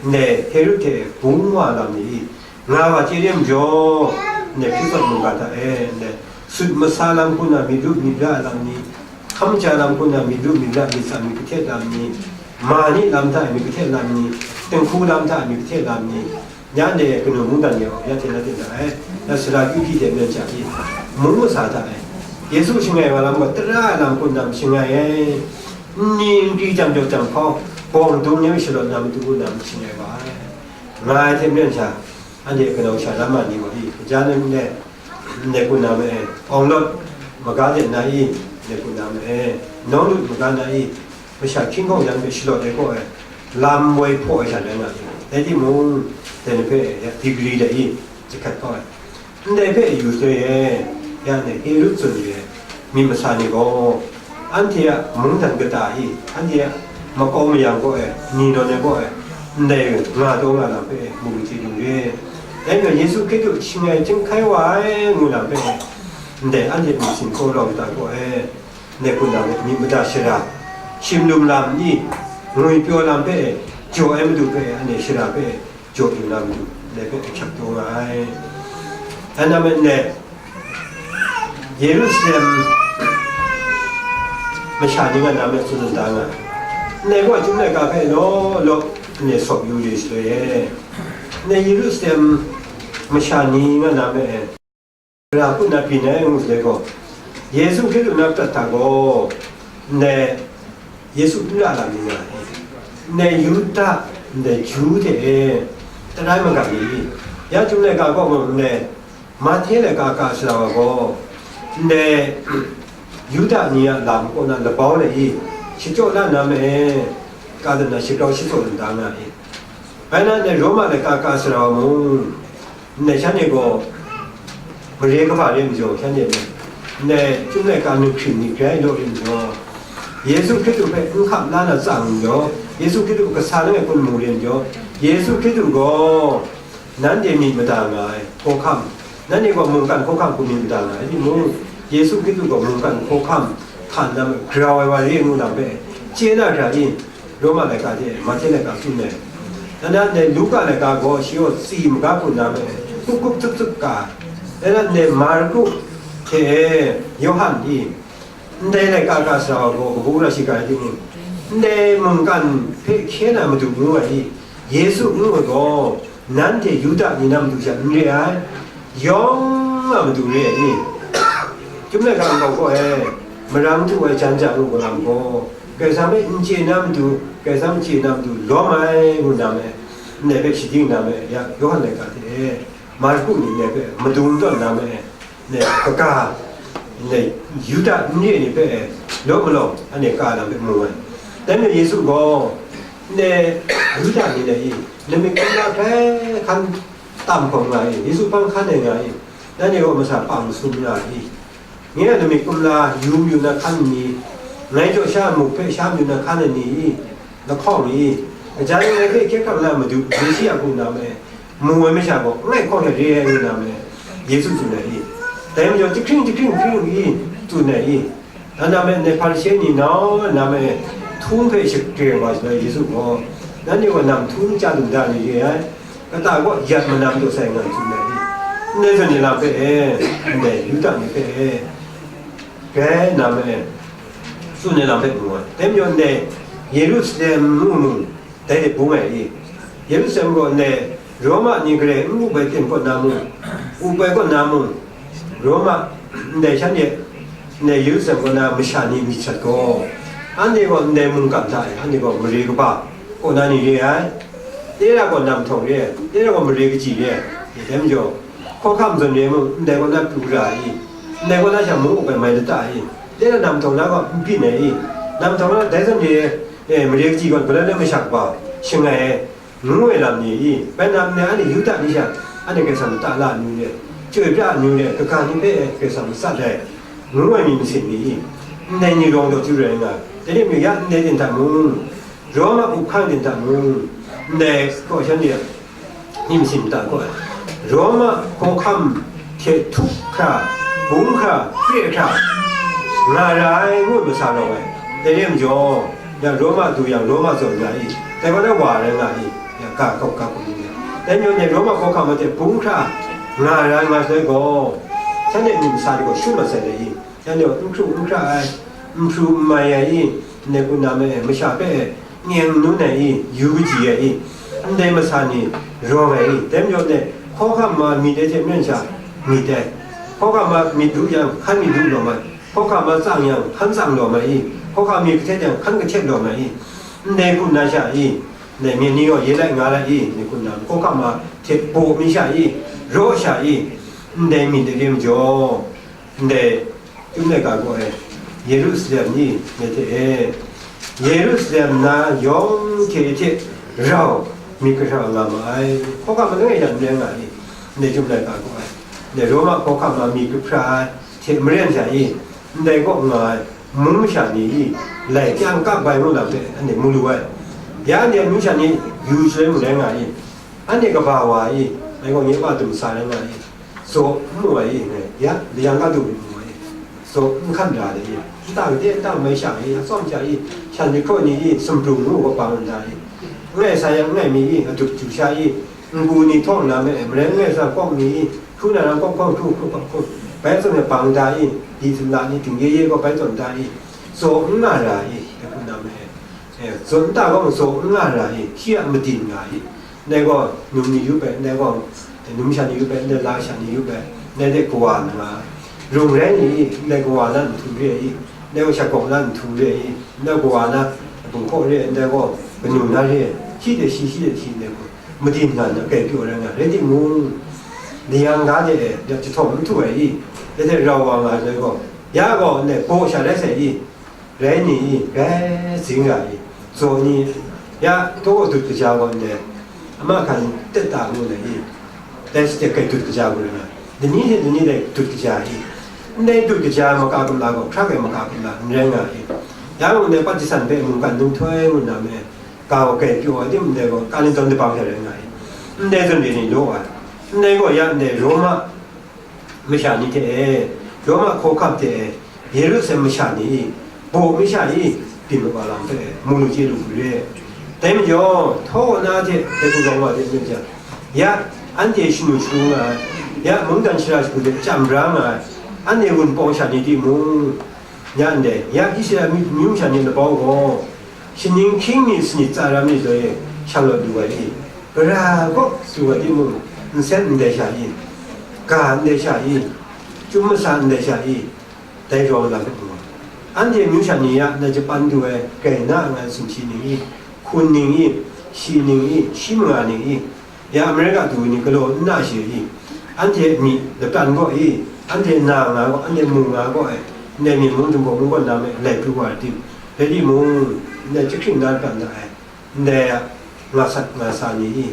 ndai Herod hte bung wa lam ni i, nga wa chye re majaw, ndai Hkristu mungga hta e, ndai sut masa lam hku na myit ru myit ra ai lam ni, hkam ja lam hku na myit ru myit ra, myit tsang myit kahtet lam ni, ma ni lam hta e myit kahtet lam ni, tinghku lam hta e myit kahtet lam ni, ya ndai kanu mungdan ni gaw ya hte na ten hta e, ya sara kyu hpyi hte maren sha i, mung masa hta e, Yesu shangai wa lam gaw tara ai lam hku na shangai ai, nni nkri jam jaw jam hkau, bawng dung ni shalawt na matu na shangai wa ai. Nga ai hte maren sha, anhte kanau sha lam ma ni gaw i, kaja nan n re, ndai hku na ma e, awng lawt maga de na i, ndai hku na ma e, nawng lut maga na i, masha hkying hkawng yan hpe shalawt ai gaw e, lam woi hpaw ai sha rai nga i, rai timung, dai ni hpe ya digri de i, jahkrat kau ai. Ndai hpe yu soi e, ya ndai Herod zawn re ai myit masa ni gaw, anhte a mungdan kata i, anhte a makau mayang gaw e, ni nawn ai gaw e, ndai nga taw nga lam hpe mu lu chye lu re. Dai majaw Yesu Hkristu shangai chyinghkai wa ai ngu lam hpe, ndai anhte myit sin hkaw lawng kata gaw e, ndai hku na myit mada shara, shim lum lam ni, ngwipyaw lam hpe, jaw ai madu hpe, anhte shara hpe, jaw lu na matu, ndai hpe ahkyak taw nga ai. Dai na me ndai, Yerusalem masha ni nga na me tsun da nga ai. Ndai gaw chyum laika hpe law law, ndai sawp yu re shaloi e, ndai Yerusalem masha ni nga na me, Gara hku na byin ai ngu sai gaw, Yesu Hkristu na prat hta gaw, ndai Yesu n ra lam ni nga ai. Ndai Yuda, ndai Ju hte e, tarai maga ni, ya chyum laika gaw mung ndai Mahte laika ka sara wa gaw, ndai Yuda ni a lam kaw na labau lai i, shachyaw la na me, ka dan na shagrau shatsaw lu da nga ai. Bai na ndai Roma laika ka sara wa mung, ndai shanhte gaw mare kaba re majaw, shanhte mung, ndai chyum laika nu hkring ni grai law re majaw, Yesu Hkristu hpe n hkap la na tsang majaw, Yesu Hkristu kasa langai hpun mu re majaw, Yesu Hkristu gaw nanhte myit mada nga ai hkawhkam, nanhte gaw mungkan hkawhkam hku myit mada nga ai timung, Yesu Hkristu gaw mungkan hkawhkam hkan lam grau ai wa re ngu lam hpe chye na hkra i, Roma laika hte Mahte laika tsun ai. Nna ndai Luka laika gaw shi gaw tsi maga hku na me, kup kup tsup tsup ka ai. Nna ndai Marku hte Yawhan i, ndai laika ka sara wa gaw kabu gara shi ga ai timung, ndai mungkan hpe hkye na Madu ngu ai i, Yesu ngu ai gaw, Nanhte Yuda ni na matu sha n re ai, yawng a matu re ai ni? Chyum laika nkau gaw e, marang htu ai jan ja ngu galam gaw, Karai Kasang hpe n chye na matu, Karai Kasang n chye na matu lawm ai ngu na me, ndai hpe shading na me, ya Yawhan laika hte e, Marku ni ndai hpe madung tawn na me, ne, kaga, ne, Yuda n re ni hpe law malawng, anhte ka lam hpe mu ai. Dai majaw Yesu gaw, ne, Yuda ni le i, lamik kumla hkrai hkan tam hkawm nga i, Yesu hpang hkan ai nga i, nanhte gaw masa pang sum nga i, nye a lamik kumla yu mayu na hkan ni, ngai jaw sha muk hpe sha mayu na hkan ai ni i, lahkawng i, kaja ni ngai hpe hkye hkrang na Madu, Mesiya hku na me, mu ai masha gaw langai hkawng hte re ai nga na me, Yesu tsun ai i. Dai majaw jahkring jahkring hpring i tsun ai i. Na na me, ndai Hparishe ni nau na me, htung hpe shakre wa ai Yesu gaw, nanhte gaw nam htung chya dum da ni re ai, kata gaw yat manam daw sai nga tsun ai i. Ndai zawn ni lam hpe e, ndai Yuda ni hpe e, grai na me, tsun ai lam hpe mu ai. Dai majaw ndai Yerusalem ngu mung, dai de bung ai i? Yerusalem gaw ndai Roma ni grai n up ai ten kaw na mung, up ai kaw na mung, Roma ndai shanhte ndai Yerusalem kaw na masha ni myit sat gaw, anhte gaw ndai mungkan hta e, anhte gaw mare kaba kaw na ni re ai, tera gaw nam htawng re ai, tera gaw mare kaji re ai, dai majaw, hkawhkam zawn re mung, ndai kaw na pru ra ai i? Ndai kaw na sha mung up ai mai lata i? Tera nam htawng na gaw n byin ai i? Nam htawng na dai zawn re, e, mare kaji gaw, galoi loi masha kaba, shangai ai, ngu ai lam ni i? Bai nang ndai anhte Yuda ni sha, anhte Karai Kasang lata la amyu re, chyoi pra amyu re, kaga ni hpe Karai Kasang matsat ai, ngu ai myit masin ni i? Ndai ni rawng daw chyu rai nga, dai ni myu ya ndai ten hta mung, Roma up hkang ten hta mung, ndai kaw shanhte a myit masin mata gaw, Roma hkawhkam hte htup hkra, bung hkra, pre hkra, nga ra ai ngu masa rawng ai. Dai re ai majaw, ya Roma du yang, Roma zawn nga i, dai wa na wa rai nga i, ya ga kau ga hkum ni, dai majaw, ndai Roma hkawhkam hte bung hkra nga ra ai nga sai gaw, shanhte myit masa ni gaw shun mat sai dai i? Shanhte gaw n hkru n hkra ai, n hpru n mai ai i? Ndai hku na me, masha hpe n eng n nun ai i? Yu kaji ai i? Ndai masa ni rawng ai i? Dai majaw ndai hkawhkam ma myit ai hte maren sha myit ai, hkawhkam ma myit lu yang, hkan myit lu lawm ai, hkawhkam ma tsang yang, hkan tsang lawm ai i? Hkawhkam myit kahtet yang, hkan kahtet lawm ai i? Ndai hku na sha i? Ndai myit ni gaw ye lai nga lai i? Ndai hku na hkawhkam ma hte baw mi sha i? Raw sha i? Ndai myit ai re majaw, ndai Chyum laika gaw e, Yerusalem ni, ngai hte e, Yerusalem na yawng hte hte rau myit kahra nga ma ai, hkawhkam langai yan n rai nga i? Ndai Chyum laika gaw e, ndai Roma hkawhkam na myit kahra ai hte maren sha i? Ndai kaw nga ai mung masha ni i? Lai kyang kap bai ngu lam hpe anhte mu lu ai. Ya anhte mung masha ni yu shaloi mung rai nga i? Anhte kaba wa i? Ngai gaw nye a dum sa rai nga i? Zaw n mu ai i? Ngai ya layang kadu n mu ai i? Zaw n hkan ra ai i? Nta gade nta mai sha i? Atsawm sha i? Shan jahkraw ni i? Sumprung ngu gaw bang nta i? N ngai sa yang n ngai mi i? Adut ju sha i? Ngu ni htawng na me ai, maren n ngai sa kawng ni i? Hkru na ram kawng hkawng hkru hkru hkawng hkru, bai zawn e bang nta i? Di htum la ni, dingye ye gaw bai zawn nta i? Zaw n nga ra i? Dai hku na me ai. E, zawn nta gaw zaw n nga ra i? Shi a madin nga i? Ndai gaw num ni yu bai, ndai gaw num sha ni yu bai, ndai la sha ni yu bai, ndai de kawa na nga ai. Rung rai ni i? Ndai kawa na nhtum re i? Ndai gaw shagawng na nhtum re i? Ndai kawa na bungkaw re, ndai gaw kanu na re, shi de shi, shi de shi, ndai gaw madin nga na kai pyaw rai nga, rai timung, layang ga de e, ya jahtawng n htu ai i? Ndai hte rau wa nga ai gaw, ya gaw ndai baw sha rai sai i? Rai ni i? Rai zing ra i? Zaw ni, ya, taw dut kaja gaw ndai, ama hkan tet ta ngu na i? Dai shi hte kai dut kaja gu rai nga, dani hte dani dai dut kaja i? Ndai dut kaja maka kumla gaw, hkrak ai maka kumla n rai nga i? Ya mung ndai Patisan hpe mungkan nhtoi ngu na me, ga gaw kai pyaw ai tim ndai gaw, ka ni tawn dabang hte rai nga i? Ndai zawn re ni law ai. Ndai gaw ya ndai Roma masha ni hte e, Roma hkawhkam hte e, Yerusalem masha ni, baw masha i, byin kaba lam hpe mu lu chye lu hku re. Dai majaw, htaw na hte dai hku rawng wa de myit jang, ya, anhte shanu shagu nga ai, ya, mungdan shara shagu de chyam bra nga ai, anhte Wunpawng sha ni timung, ya ndai, ya Israela myu masha ni labau gaw, shaning hkying mi sanit tsa ram ni doi e, shanglawt lu ai i? Gara kaw su ai timung, nsen ndai sha i, ga ndai sha i, chyum masa ndai sha i, dai rawng lam hpe mu ai. Anhte amyu sha ni ya, na Japan du ai, grai na nga ai sumshi ning i, hkun ning i, shi ning i, shi manga ning i, ya Amerika du ni galaw n na shi i, anhte myi lapran gaw i, anhte na nga gaw, anhte mu nga gaw ai, ndai myi mung Jinghpaw mung gaw na me lai pru wa ai tim, rai timung, ndai chyahkring na lapran na ai, ndai a nga sat nga sa ni i,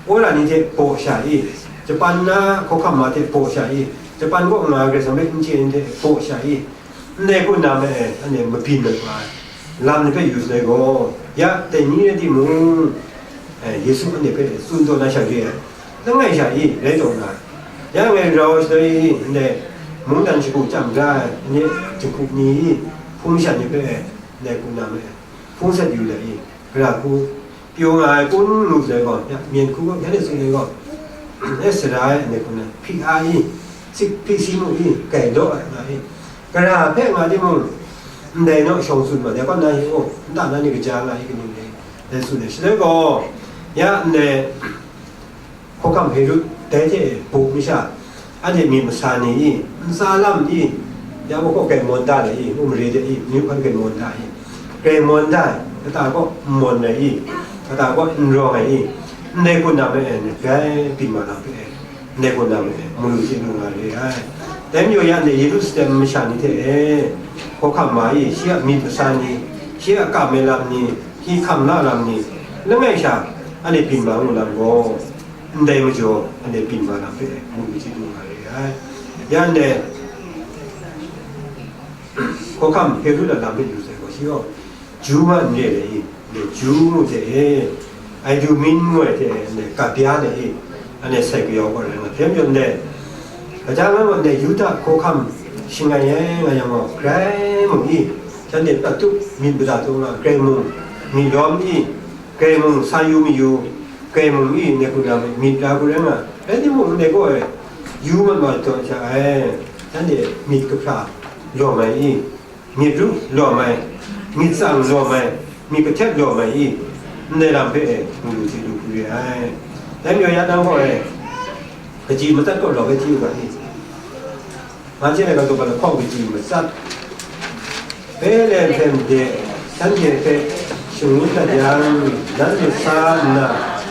wora ni hte baw sha i, Japan na hkawhkam ma hte baw sha i, Japan kaw nga ai Karai Kasang hpe n chye ni hte baw sha i, ndai hku na me ai, anhte mabyin mat wa ai lam ni hpe yu sai gaw, ya dai ni rai timung, eh, Yesu anhte hpe tsun taw na sha re ai, langai sha i, rai taw na, ya ngai rau shaloi i, ndai mungdan shagu chyam da ai, anhte jinghku ni i, hpung shan ni hpe, ndai hku na me ai, hpung sat yu da i, gara hku pyaw nga ai kun ngu sai gaw, ya, myen hku gaw, ya de tsun ai gaw, e sara ai, ndai hku na, hpyi a i, sik hpyi si mu i, grai daw ai nga i, gara hpe nga timung, ndai naw shawng tsun ma, dai kaw na i, o, nta na ni kaja nga i, kaning dai, dai tsun ai. Shaloi gaw, ya, ndai hkawhkam Herod dai hte buk masha, anhte myit masa ni i, ntsa lam i, ya gaw kaw grai mawn da ai i, ngu mare de i, myu hkan grai mawn da ai i, grai mawn da ai, kata kaw n mawn ai i, kata kaw n rawng ai i, ndai hku na me ai, grai byin ma lam hpe, ndai hku na me ai, mu lu hte lu nga re ai. Dai majaw ya ndai Yerusalem masha ni hte e, hkawhkam ma i, shi a myit masa ni, shi a kam ai lam ni, shi hkam la lam ni, langai sha, anhte byin ma ngu lam gaw, ndai majaw, anhte byin ma lam hpe mu lu hte lu nga re ai. Ya ndai hkawhkam Herod a lam hpe yu sai gaw, shi gaw Ju ma n re ai i, ndai Ju ngu hte e, Idumean ngu ai hte e, ndai Kabia hte e, anhte sai kayau gaw rai nga hpyen pyaw ndai, gaja ngai gaw ndai Yuda hkawhkam shangai ai nga yang gaw, grai mung i, shanhte prat tup myit mada taw nga, grai mung, myit lawm i, grai mung sa yu mayu, grai mung i, ndai hku na myit ra hku rai nga, rai timung, ndai gaw e, yu mat wa taw hta e, shanhte myit kahpra lawm ai i, myit ru lawm ai, myit tsang lawm ai, myit kahtet lawm ai i, ndai lam hpe e, mu lu hte lu hku re ai. Dai majaw ya nang gaw e, kaji matsat kaw rau ai hti u ga i? Nga hte na ga taw, ga lahkawng kaji matsat, Betlehem de shanhte hpe shangun dat yang, nanhte sa nna,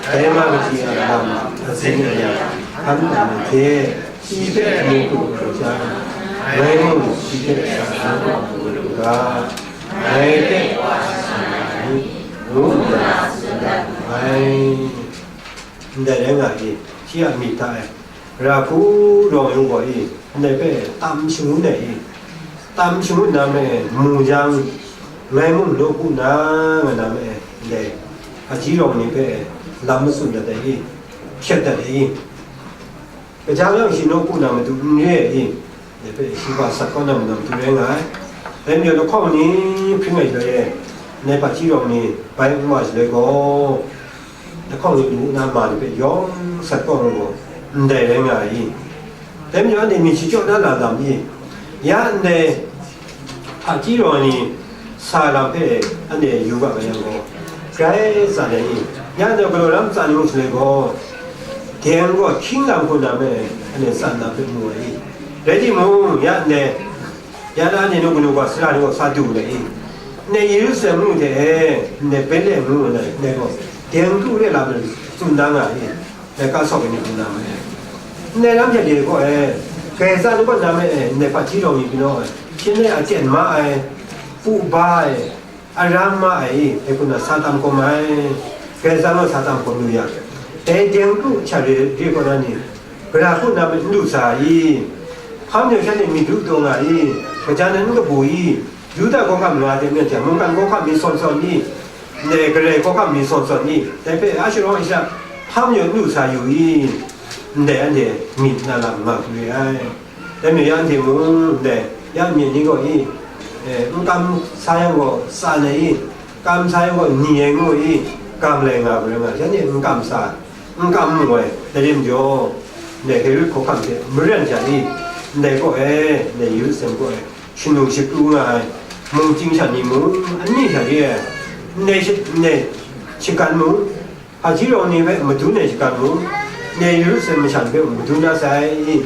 dai ma kaji a lam azing aya hkan dat na hte, shi hpe mu hku hkrum jang, ngai mung shi hpe sa na hku hkrum u ga, ngai hpe wa sa na ni, ngu nna tsun dat wu ai. Ndai rai nga i, shi a myit hta e, ra hku rawng ai u gaw i, ndai hpe tam shangun ai i, tam shangun na me mu jang, ngai mung nawku na nga na me, ndai hpaji rawng ni hpe lam matsun dat ai i, hpyet dat ai i, Kaja yang shi nawku na matu n re ai i? Dai hpe shi hpa sat kau na matu rai nga ai. Dai majaw lahkawng ni hpring ai shaloi e, ndai hpaji rawng ni bai n wa shaloi gaw, lahkawng ni lu na ma ni hpe yawng sat kau na gaw, ndai rai nga ai i? Dai majaw anhte myit shachyaw na lam i? Ya ndai hpaji rawng ni sa lam hpe anhte yu ga ma yang gaw, grai tsan ai i? Ya ndai galaw lam tsan ngu shaloi gaw, deng gaw hkying lam hku na me, anhte tsan lam hpe mu ai i? Rai timung, ya ndai, ya na anhte nu kanu gaw sara ni gaw sa du ai i? Ndai Yerusalem ngu hte e, ndai Betlehem ngu ai, ndai gaw deng kru re lam tsun da nga ai i? Laika sawk ai ni hku na ma e. Ndai lam hte de gaw e, Kaisa ni kaw na ma e, ndai hpaji rawng ni hpyi naw e, hpyen ai aten ma ai, pu ba ai, aram ma ai, dai hku na sa tam hkawm ai, Kaisa naw sa tam hkawm lu yang, dai deng kru hta re re kaw na ni, gara hku na ma n lu sa i? Hpa majaw shanhte myit ru taw nga i? Gaja nan n kabu i? Yuda hkawhkam nga de myit jang, mungkan hkawhkam myit sawn sawn i? Ndai Karai hkawhkam myit sawn sawn i? Dai hpe a sharawng a sha hpa majaw n lu sa yu i? Ndai anhte myit na lam nga hku re ai. Dai majaw ya anhte mung, ndai ya myit ni gaw i? E, n kam sa yang gaw tsan ai i? Kam sa yang gaw ni ai ngu i? Kam lai nga hku rai nga, shanhte n kam sa, n kam mu ai, dai rim jaw, ndai Herod hkawhkam hte maren sha i? Ndai kaw e, ndai Yerusalem kaw e, shanu shapru nga ai, mung chying sha ni mung, ani sha re ai, ndai shi-, ndai shagan mung, Hpaji rawng ni hpe madun ai shakam mung, ne Yerusalem masha ni hpe mung madun na sai,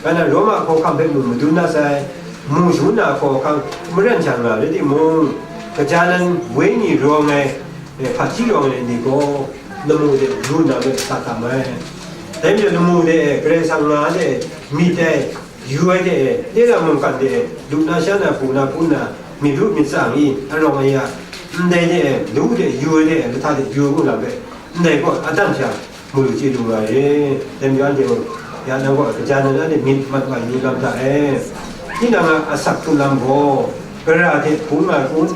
kaba na Roma hkawhkam hpe mung madun na sai, mu shangun na hkawhkam maren sha nga rai timung, kaja nan wenyi rawng ai, eh, hpaji rawng ai ni gaw lamu de lu nna hpe sa tam ai. Dai majaw lamu de Karai Kasang nga de myit ai, yu ai de, nera mungkan de, lu na sha na, bu na, bu na, myit ru myit tsang i, arawng aya, ndai de, lu de, yu ai de, lahta de, yu ai lam hpe, ndai gaw adan sha, mu lu chye lu nga ai. Dai majaw anhte mung, ya nang gaw kaja nan anhte myit mat wa yu lam hta e. Tinang a asak hkrung lam gaw, gara hte bung nga kun,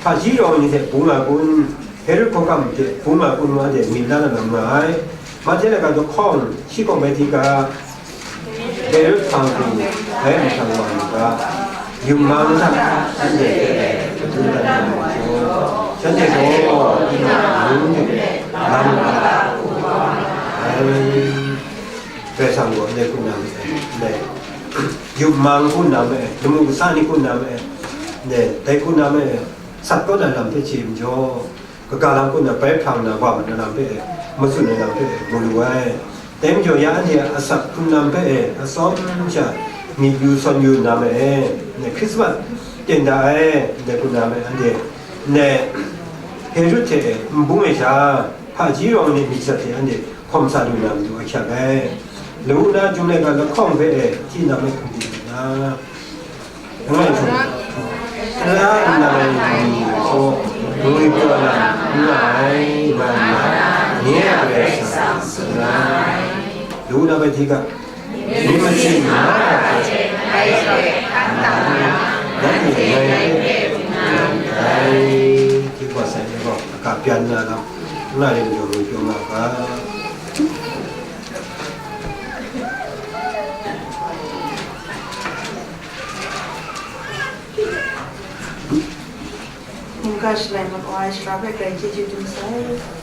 hpaji rawng ni hte bung nga kun, Herod hkawhkam hte bung nga kun, ngu anhte myit la na lam nga ai. Mahte laika dahkawng shi kaw bai hti ga, Herod hpang hku bai mahtang wa mu ga, yum mang hta anhte hpe madun dat na majaw, shanhte gaw tinang ngu lam nga ai. Karai Kasang gaw ndai hku nna ma ai, ndai yum mang hku nna ma ai, lamu kasa ni hku nna ma ai, ndai dai hku nna ma ai, sat kawt ai lam hpe chye majaw, kaga lam hku nna bai hprang na wa mat na lam hpe, matsun ai lam hpe mu lu ai. Dai majaw, ya anhte a asak hkrung lam hpe e, atsawm sha myit yu sawn yu nna ma e, ndai Hkrismat ten da ai, ndai hku nna ma e, anhte ndai Herod hte n bung ai sha, hpaji rawng ai ni myit sat hte anhte hkawm sa lu na matu ahkyak ai. Lawu na Chyum laika lahkawng hpe e, tinang hpe hkum di lu na. Langai hkum, tara nna ai ni gaw, ngwi pyaw na n nga ai, nga nna, nye a Karai Kasang n nga ai. Lawu na bai hti ga, myit masin na a hte, nanhte ngai hpe dai hte wa sai ni gaw, laka byan na lam, n nga ai majaw ngwi pyaw nga ga. Mungga shalai mat wa ai sara hpe grai chyeju dum sai.